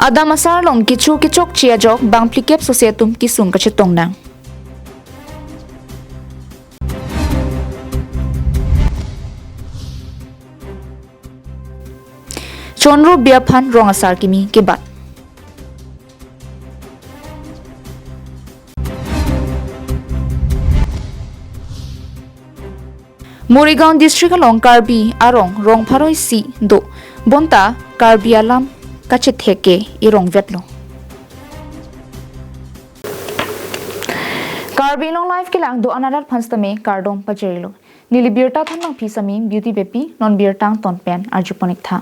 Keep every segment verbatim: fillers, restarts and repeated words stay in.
Adam asar along kecho kechokche ajok bang phlikep sose atum kesung kachetong nang. Chonro Bey aphan rong asar kimi kebat. Morigaon district along Karbi arong rong pharo isi do, bonta Karbi alam kachethek ke irong vetlo. Karbi Anglong Live kelang do-an arat aphan sitame kardom pajirlo. Neli birta thanlangpi sami Beauty Beypi, non birta angton pen arjupon-ik tha.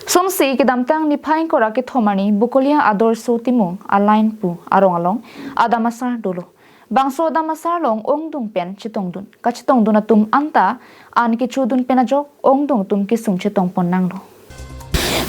Somsi kedamtang niphai ingkoi ra kethom arni Bokolia Adorsho Timung a-line pu arong along adam asar dolo. Bangso adam asar along ongdung pen chetongdun. Kachetongdun atum anta an kechodun pen ajok ongdung atum kesung chetongpon nanglo.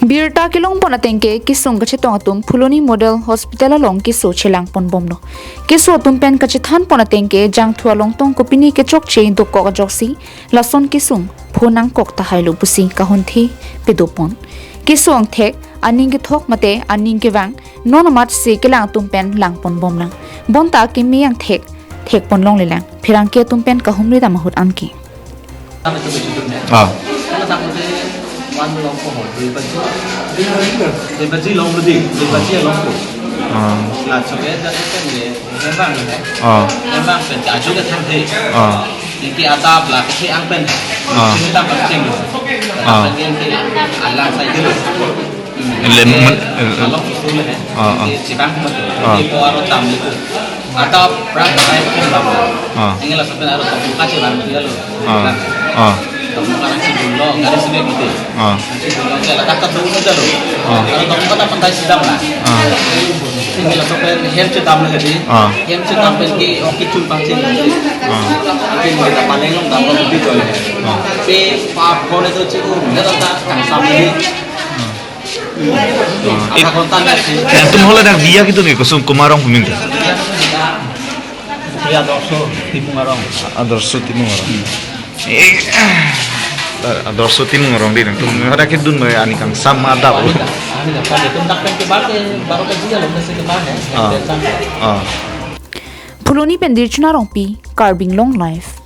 Birta kelongpon ateng ke kesung kachetong atum Phuloni Model Hospital along keso chelangpon bomlo. Keso atum pen kachethanpon ateng ke jangthu alongtong kopine kechokche dokok ajoksi lason kesung pho nangkok tahailo pusi kahonthe pedopon. Keso angthek, aning kethok mate aning kevang, non amat si kelang atum pen langpon bomlang. Bonta keme angthek thekpon longlelang. Pherangke atum pen kahumri dam ahut anke. Ah. Kalau tak mesti one long pohon, dua baju, dua baju long lebih, dua baju long po. Ah. Lah, coba dah kan dia, memang ya. Ah. Memang kan aju ke tang deh. Ah. Niki adap lah, kesi ang pen. Ah. Ini tak penting. Ah. Penting ke alang saya dulu. Lemon, eh, eh. Along usul eh. Ah, ah. Di Sibang mo. Ah. Di po aro tam liku. Atau berapa saya pun bang. Ah. Ini lah sampai aro tam muka sih bang dia lo. Ah. Ah. Tam muka nang si dulu, nggak ada sini gitu. Ah. Nang si dulu aja lah, tak tahu aja lo. Ah. Aro tam muka tak pandai sidang lah. Ah. Ini lah sampai hem cetam lagi. Ah. Hem cetam pergi oke cun pangcing. Ah. Mungkin kita paling long dapat lebih jauh. Ah. Pe pa phone itu cikgu, nggak ada tak kang sam ini. Ah. Apa kontan sih? Yang tum hola dak dia gitu nih, kusung Kumarong peminte. Ya, Adorsho Timung arong. Adorsho Timung arong. Eh, Adorsho Timung arong di nang tum hola kedun mai ani kang sam adap. Ani dah, ani dah, pada tum tak pen kebat ke, baru ke dia lo, mesti kebat ya. Ah. Ah. Phuloni pen Dirchuna Rongpi, Karbi Anglong Live.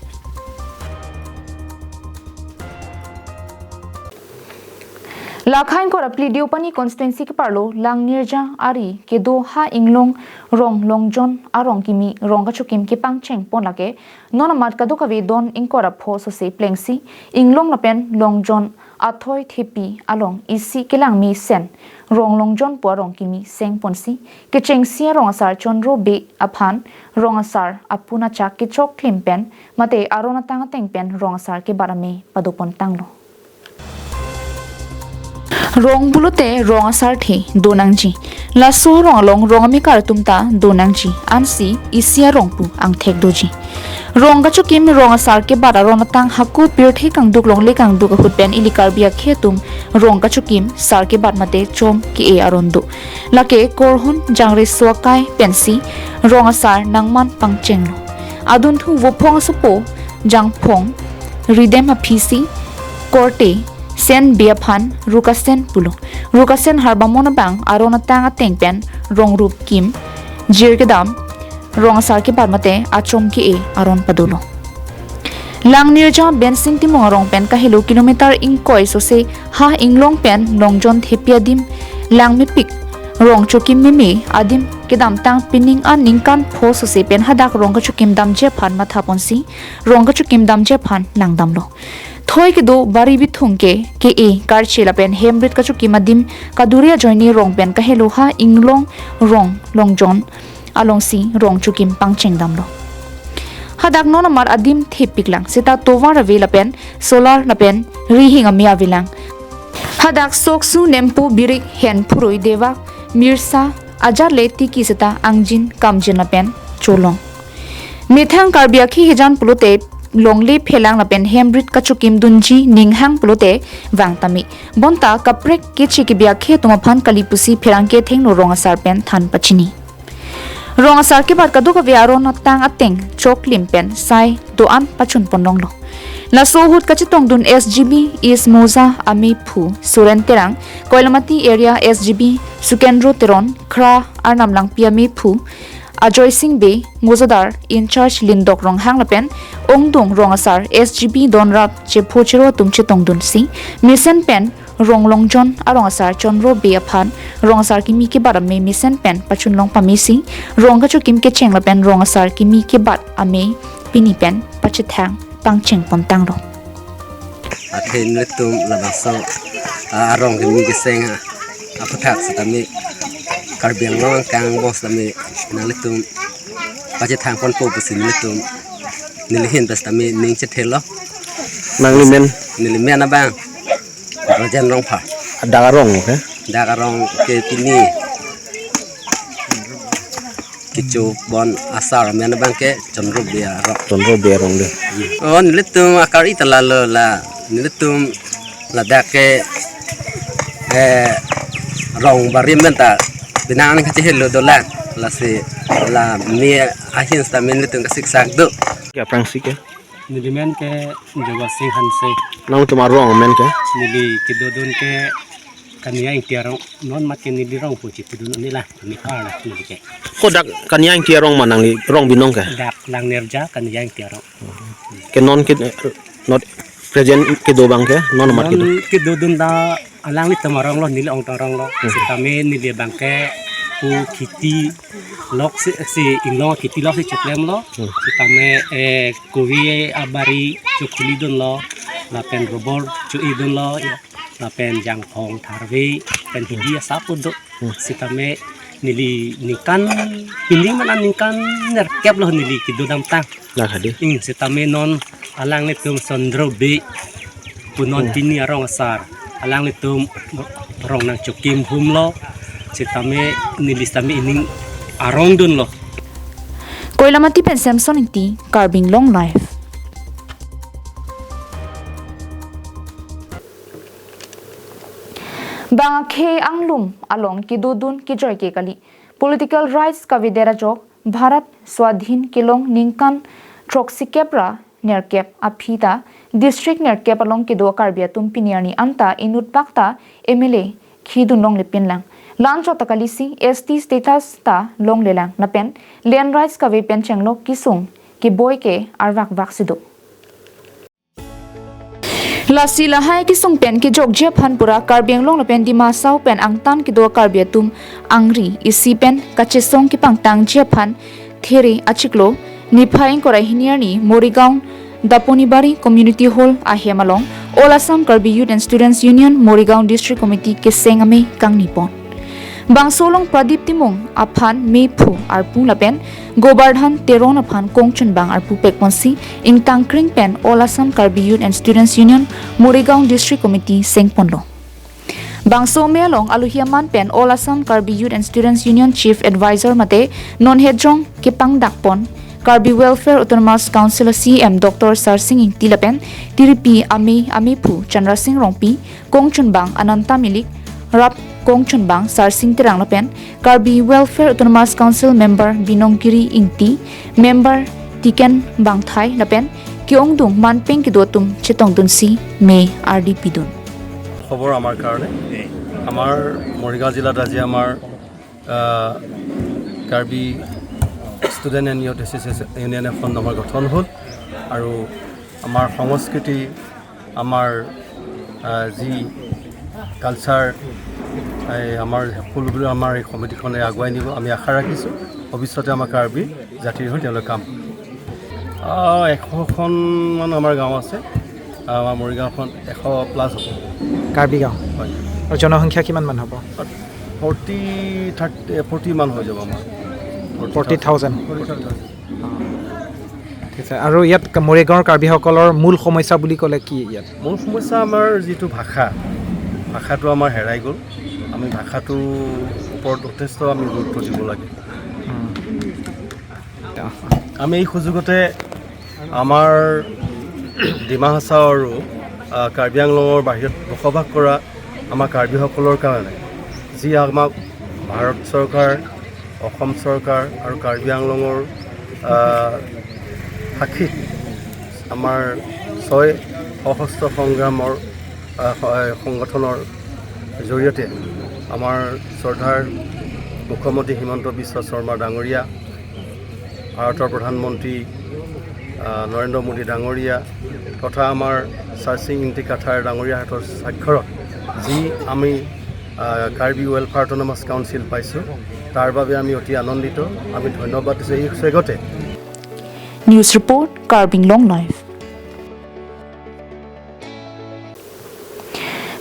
Lakha ingkoi ra phli Deopani constituency keparlo Langnirja ari kedo ha Inglong rong Longjon arong kimi rong kachokim kepangchengpon lake non amat kadokave don ingkoi ra pho sose plengsi Inglong lapen Longjon athoi thepi along isi kelang mesen rong Longjon pu arong kimi sengponsi kechengsi arong asar Chonro Bey aphan rong asar apun achak kechok klim pen mate aron atang ateng pen rong asar kebat ame padopon tanglo. Rong pulote rong asarthe do nangji. Laso rong along rong amekar atum ta do nangji. Ansi isi arong pu angthek doji. Rong kachokim rong asar kebat aron atang hako pirthe kangduk longle kangduk ahut pen ili Karbi akhei atum rong kachokim sar kebat mate chom ke-e aron do. Lake Korhon Jangreso akai pensi rong asar nangman pangchenglo. Adunthu Vophong asopo Jangphong Ridem aphisi korte Sen Bey aphan Rukasen pulo. Rukasen harbamon abang aron atang ateng pen rong rup kim jir kedam rong asar kebat mate achom ke-e aron padolo. Langnirja Bensing Timung arong pen kahelo kilometer ingkoi sose ha Inglong pen Longjon thepi adim langmepik rong chokim meme adim kedamtang pining an ningkan pho sose pen hadak rong kachokim damji aphan mathaponsi rong kachokim damji aphan nangdamlo. Thoi kedo bari bithung ke ke-e karche lapen hemrit kachokim adim kaduri ajoine rong pen kahelo ha Inglong rong Longjon alongsi rong chokim pangchengdamlo. Hadak non amar adim thepiklang seta tovar ave lapen solar lapen rihing ame avelang. Hadak soksu nempo birik hen phurui dewak mirsa ajar le tiki seta angjin kamjin lapen cholong. Methang Karbi akhei hejan pulote longle phelang lapen hemrit kachokim dunji ninghang pulote vang tame. Bonta kaprek keche kebi akhei atum aphan kali pusi pherangke thengno rong asar pen than pachini. Rong asar kebat kadokave aron atang ateng chok klim pen sai do-an pachunpon longlo. Laso ahut kachetongdun S G B East Mouza amephu Suren Terang, Koilamati area S G B Sukendro Teron, Khra Arnam Langpi amephu Ajoy Singh Bey, Mouzadar in-charge Lindok Ronghang lapen ongdung rong asar S G B donrap chepho chero atum chetongdunsi mesen pen rong longjon arong asar Chondro Bey aphan rong asar kimi kebat amei mesen pen pachunlong pamesi rong kachokim kecheng lapen rong asar kimi kebat amei pini pen pachethang pangcheng pontanglo. Athe nelitum labangso, ah, arong kimi keseng, ah, aphuthak setame Karbi Anglong angkang bos tame nelitum pachethang ponpo pusi nelitum nelihin pas tame ning chethelo. Nangli men? Neli men abang Rajen Rongphar. Dak arong ke? Dak arong ke pini kecho bon asar men abang ke Chondro Bey arong. Chondro Bey arong de. Oh, nelitum akar ita lalo la nelitum ladak ke, eh, rong barim benta binang kachihelo dolang. Lasi la me ahin setame nelitum kasiksak do. Ke aphrangsi ke? Neli men ke Joga Singh Hanse. Nangtum arong men ke? Neli kedodun ke Kania Ingti arong, non mat ke neli rong puji kedun nila, neli kar la neli ke. Ko dak Kania Ingti arong ma nangli rong binong ke? Dak Langnerja Kania Ingti arong. Ke non ke, not present kedo abang ke, non mat kedo? Non kedodun ta alanglitum arong lo, neli ong ta arong lo. Hmm. Setame neli abang ke pu kheti lok si, si inglong kheti lok si cheklemlo. Hmm. Setame, eh, kovi abari chokhulidunlo, lapen robor cho-idunlo, ya. Lapen jangphong tharve pen hidi asap do. Hmm. Setame neli ningkan pini mana ningkan nerkep lo neli kedodam tang. Nah, hadi. Hmm, setame non alanglitum Chondro Bey pu non, hmm, pini arong asar. Alanglitum rong nangchokim humlo. Setame neli setame ining arong dunlo. Koilamati pen Samson Ingti, Karbi Anglong Live. Bang akhei anglum along kedodun kejoi ke kali. Political rights kavedet ajok Bharat Swadhin kelong ningkan throksikep ra nerkep aphi ta district nerkep along kedo Karbi atum pini arni anta inut bak ta M L A khidun longle pinlang. La-anchot ta kalisi S T status ta longlelang lapen land rights kave pen chenglo kesung keboi ke arvakvak si do. Lasi lahai kesung pen kejokji aphan pura Karbi Anglong lapen Dima Hasao pen angtan kedo Karbi atum angri isi pen kachesong kepangtangji aphan there achiklo niphai ingkoi ra hini arni Morigaon Daponibari Community Hall ahem along All Assam Karbi Youth and Students Union Morigaon District Committee keseng amei kangni pon. Bangso along Pradip Timung aphan mephu arpu lapen Gobardhan Teron aphan kongchunbang arpu pekponsi ingtangkring pen All Assam Karbi Youth and Students Union Morigaon District Committee sengponlo. Bangso amei along alohi aman pen All Assam Karbi Youth and Students Union Chief Advisor mate non hejong kepangdakpon Karbi Welfare Autonomous Council C E M Doctor Sarsing Ingti lapen tiripi amei amephu Chandra Singh Rongpi, kongchunbang Ananta Milik, rap kongchunbang Sarsing Terang lapen Karbi Welfare Autonomous Council member Binong Giri Ingti, member Tiken Bangthai lapen ke-ongdung manpeng kedo atum chetongdunsi mei ardi pidun. খবৰ আমাৰ কাৰণে। আমাৰ মৰিগাঁও জিলাত আজি আমাৰ, আহ, Karbi student and youth association union এখন আমাৰ গঠন হ'ল আৰু আমাৰ সংস্কৃতি, আমাৰ, আহ, যি কালচাৰ, এই আমাৰ সকলোবোৰ আমাৰ এই কমিটিখনে আগুৱাই নিব। আমি আশা ৰাখিছোঁ ভৱিষ্যতে আমাৰ কাৰ্বি জাতিৰ হৈ তেওঁলোকে কাম কৰিব। আহ, এশখন মান আমাৰ গাঁও আছে। আহ, আমাৰ মৰিগাঁওখন এশ প্লাছ হ'ব। কাৰ্বি গাঁও। হয়। আৰু জনসংখ্যা কিমান মান হ'ব? ফৰ্টি, থাৰ্টি, ফৰ্টি মান হৈ যাব আমাৰ। Forty thousand. Forty thousand. ঠিক আছে। আৰু ইয়াত কা-, মৰিগাঁৱৰ কাৰ্বিসকলৰ মূল সমস্যা বুলি ক'লে কি ইয়াত? মূল সমস্যা আমাৰ যিটো ভাষা, ভাষাটো আমাৰ হেৰাই গ'ল। আমি ভাষাটোৰ ওপৰত যথেষ্ট আমি গুৰুত্ব দিব লাগে। উম। আমি এই সুযোগতে আমাৰ ডিমা হাছাও আৰু, আহ, কাৰ্বি আংলঙৰ বাহিৰত বসবাস কৰা আমাৰ কাৰ্বিসকলৰ কাৰণে যি আমাক ভাৰত চৰকাৰ, অসম চৰকাৰ আৰু কাৰ্বি আংলঙৰ, আহ, সাক্ষী আমাৰ ছয় সশস্ত্ৰ সংগ্ৰামৰ, আহ, স-, সংগঠনৰ জৰিয়তে আমাৰ শ্ৰদ্ধাৰ মুখ্যমন্ত্ৰী হিমন্ত বিশ্ব শৰ্মা ডাঙৰীয়া, ভাৰতৰ প্ৰধানমন্ত্ৰী, আহ, নৰেন্দ্ৰ মোদী ডাঙৰীয়া তথা আমাৰ চাৰ্চিং ইংতি কাথাৰ ডাঙৰীয়া হাতৰ স্বাক্ষৰত যি আমি, আহ, কাৰ্বি ৱেলফেয়াৰ অট'নমাছ কাউন্সিল পাইছোঁ, তাৰ বাবে আমি অতি আনন্দিত। আমি ধন্যবাদ দিছোঁ। এই চেগতে News report, Karbi Anglong Live.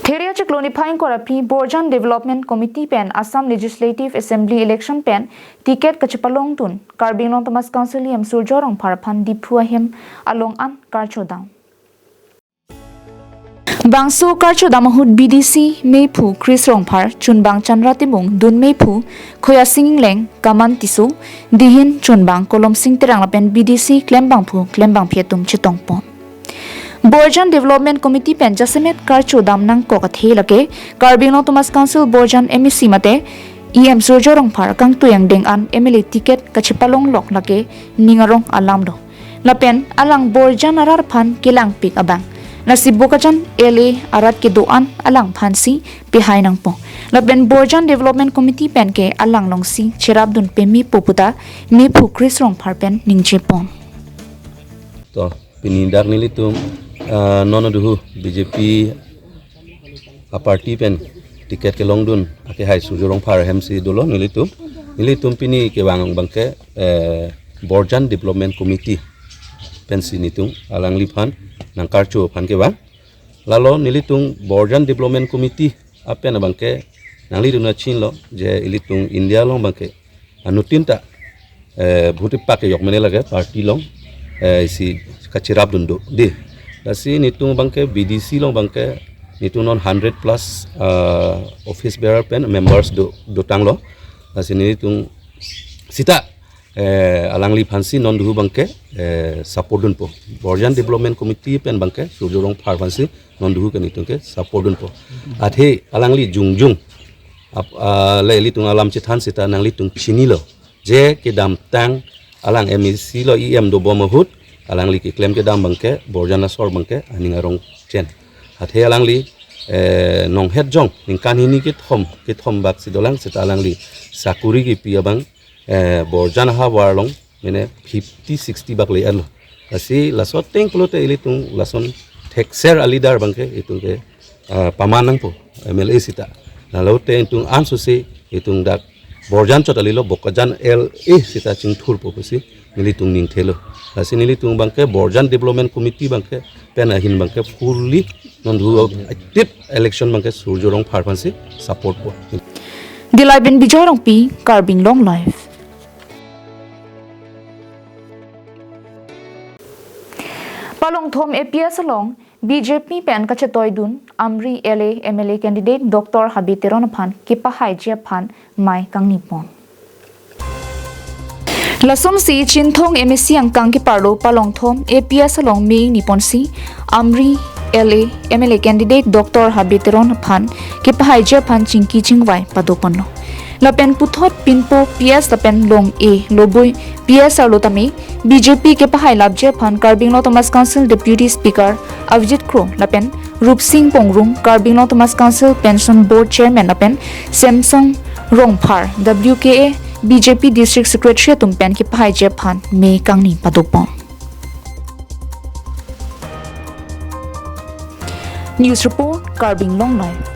There achiklo niphai ingkoi ra phli Borjan Development Committee pen Assam Legislative Assembly election pen ticket kachepalongdun Karbi Anglong Autonomous Council E M Surjya Rongphar aphan Diphu ahem along an karchodam. Bangso karchodam ahut B D C mephu Chris Rongphar, chunbang Chandra Timung, dun mephu Khoyasing Ingleng, Kaman Tisso, dihin chunbang Kolomsing Terang lapen B D C klembangphu klembangphi atum chetongpon. Borjan Development Committee pen jasemet karchodam nangkok athe lake Karbi Anglong Autonomous Council Borjan M A C mate E M Surjya Rongphar kangtui angdeng an M L A ticket kachepalonglok lake ning arong alam do. Lapen alang Borjan arat aphan kelangpik abang, lasi Bokajan L A arat kedo-an alangphansi pehai nangpo. Lapen Borjan Development Committee pen ke alang alongsi cherapdun pemepo puta mephu Chris Rongphar pen ningjepon. To, pini dak nelitum, ah, non aduhu B J P aparty pen ticket kelongdun akehai Surjya Rongphar ahemsi dolo nelitum. Nelitum pini kevang abangke, eh, Borjan Development Committee pensi nelitum alangliphan nangkarcho aphan kevang. Lalo nelitum Borjan Development Committee apen abangke nanglitum nangchinilo je ilitum India along abangke anuttin ta, eh, bhuti pak yok mene lake party along, eh, isi kacherapdun do dei. Lasi nelitum abangke B D C along abangke nelitum non hundred plus, ah, office bearer pen members do, dotanglo. Lasi nelitum sita, eh, alangliphansi non aduhu abangke, eh, support dunpo. Borjan Development Committee pen abangke Surjya Rongphar aphansi non aduhu ke nelitum ke support dunpo. Athe alangli jongjong ap-, ah, le ilitum alam chethan sita nanglitum chinilo je kedamtang alang M A C lo E M dobom ahut alangli keklem kedam abangke Borjan asor abangke aning arong chen. Athe alangli, eh, nonghet jong ningkan hini kethom, kethom bak si dolang sita alangli sakuri kipi abang, eh, Borjan ahavar along mene fifty sixty bak le-etlo. Lasi laso ateng pulote ilitum lason thekser a-leader abangke itum ke, ah, paman nangpo M L A sita. Lalote itum ansose itum dak Borjan chot alilo Bokajan L A sita chingthurpo pusi nelitum ningthelo. Lasi nelitum abangke Borjan Development Committee abangke pen ahin abangke fully non aduhu active election abangke Surjya Rongphar aphansi support po. Dilai bin Bijoy Rongpi, Karbi Anglong Live. Palongthom A P S along B J P pen kachetoidun Amri L A M L A candidate Doctor Habe Teron aphan kepahaiji aphan mei kangnipon. Lasonsi Chinthong M A C angkang keparlo Palongthom A P S along mei ingniponsi Amri L A M L A candidate Doctor Habe Teron aphan kepahaiji aphan chingki chingvai padoponlo. Lapen puthot Pinpo P S lapen Long A Loboi P S arlo tame B J P kepahai lapji aphan Karbi Anglong Autonomous Council Deputy Speaker Avijit Kro lapen Rupsing Pongrung, Karbi Anglong Autonomous Council Pension Board Chairman lapen Samsung Rongphar, W K A B J P District Secretary atum pen kepahaiji aphan mei kangni padopon. News report, Karbi Anglong Live.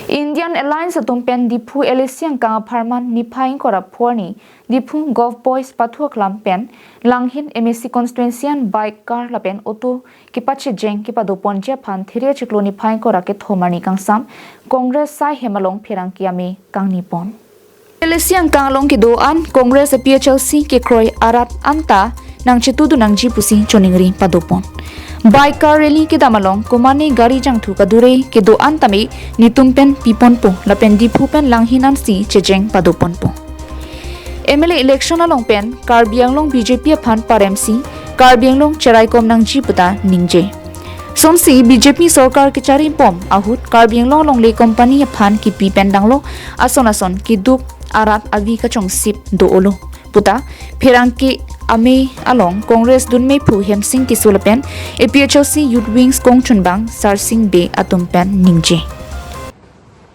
Indian Alliance atum pen Diphu L A C angkang apharman niphai ingkoi ra pho arni Diphu Golf Boys pathu aklam pen Langhin M A C constituency an bike, car lapen auto kepachejeng kepadoponji aphan There achiklo niphai ingkoi ra kethom arni kangsam Congress asai hem along pherangke amei kangnipon. L A C angkang along kedo-an Congress A P H L C kekroi arat anta nangchetudun nangji pusi choningri padopon. Bike, car rally kedam along komane gari jangthu kadure kedo-an tame netum pen piponpo lapen Diphu pen Langhin ansi chejeng padoponpo. M L A election along pen Karbi Anglong B J P aphan paremsi Karbi Anglong cheraikom nangji puta ningje. Sonsi B J P sorkar kecharibom ahut Karbi Anglong alongle company aphan kipi pen danglo ason ason keduk arat avi kachongsip do-olo puta pherangke Amei along Congress dunmephu Hemsing Tisso lapen A P H L C Youth Wings kongchunbang Sarsing Bey atum pen ningje.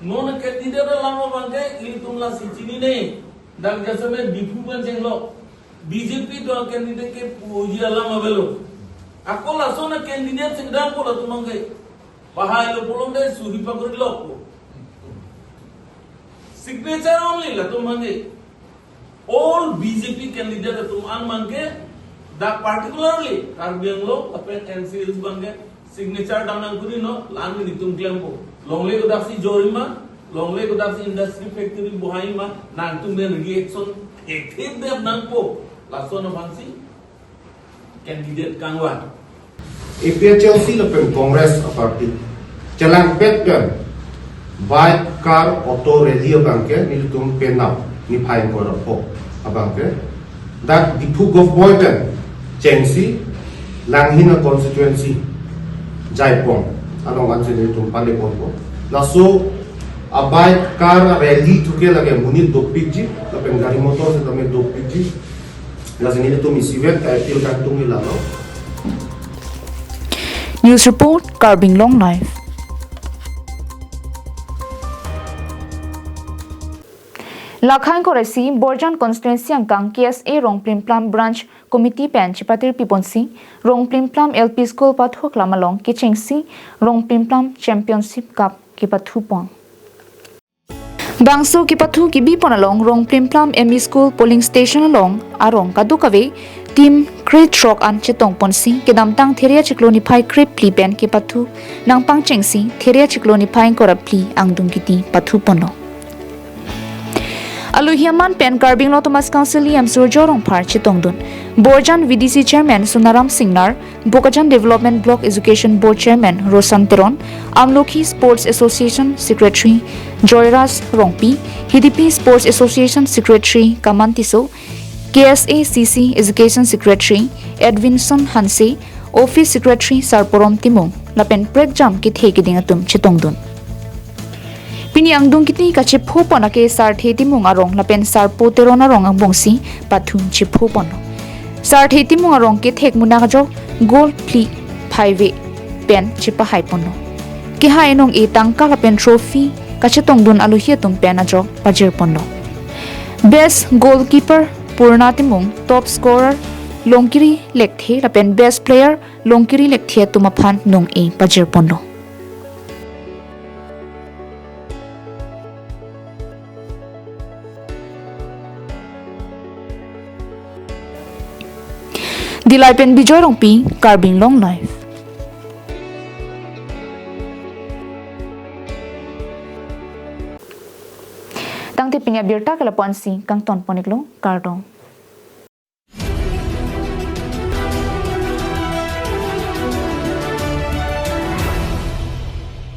Non candidate alam abangke ilitum lasi chinine, dak jasemet Diphu pen chenglo, B J P do candidate kepuji alam avelo. Ako lason candidate singdampo latum abangke. Pahailo pulote suhi pakuri lokpo. Signature only latum abangke. All B J P candidate atum an abangke, dak particularly Karbi Anglong lapen N C Hills abangke signature dam nangkuri non, la-an nelitum klempo. Longle kodaksi jorima, longle kodaksi industry factory bohaima, nangtum pen reaction thekthe dam nangpo. Lason aphansi candidate kangvan. A P H L C lapen Congress aparty chelangpet pen bike, car, auto rally abangke nelitum penap niphai ingkoi ra pho abangke dak Diphu Govt Boi pen chengsi Langhin a constituency Jaipong along ansi nelitum paleponpo. Laso a bike, car rally thuke lake monit dopikji lapen gari motor setame dopikji. Lasi nelitum isivet ka-appeal kangtung ila lo. News report, Karbi Anglong Live. Lakhang koresi Borjan constituency angkang K S A Rongplimplam branch committee pen chepatir piponsi Rongplimplam L P school pathok lam along kechengsi Rongplimplam Championship Cup kepathupon. Bangso kepathu kebipon along Rongplimplam M E School polling station along arong kadokave team krethrok an chetongponsi kedamtang Theria chiklo niphai krephli pen kepathu nangpangchengsi Theria chiklo niphai ingkoi ra phli angdung kiti pathuponlo. Alohi aman pen Karbi Anglong Autonomous Council E M Surjya Rongphar chetongdun. Borjan V D C Chairman Sonaram Singnar, Bokajan Development Block Education Board Chairman Roshan Teron, Amlokhi Sports Association Secretary Joyraj Rongpi, Hidipi Sports Association Secretary Kaman Tisso, K S A C C Education Secretary Edwinson Hanse, Office Secretary Sarporom Timung, lapen prekjam kethe keding atum chetongdun. Pini angdung kiti kachephupon ake Sarthe Timung arong lapen Sarpo Teron arong angbongsi pathu chephuponlo. Sarthe Timung arong kethek munak ajok goal phli phaive pen chepahaiponlo. Kehai nong-e tangka lapen trophy kachetongdun alohi atum pen ajok pajirponlo. Best goalkeeper Purna Timung, top scorer Longkiri Lekthe lapen best player Longkiri Lekthe atum aphan nong-e pajirponlo. Dillai pen Bijoy Rongpi, Karbi Anglong Live. Tangte pini abirta ke lapu-ansi kangtonpon-iklo, kardom.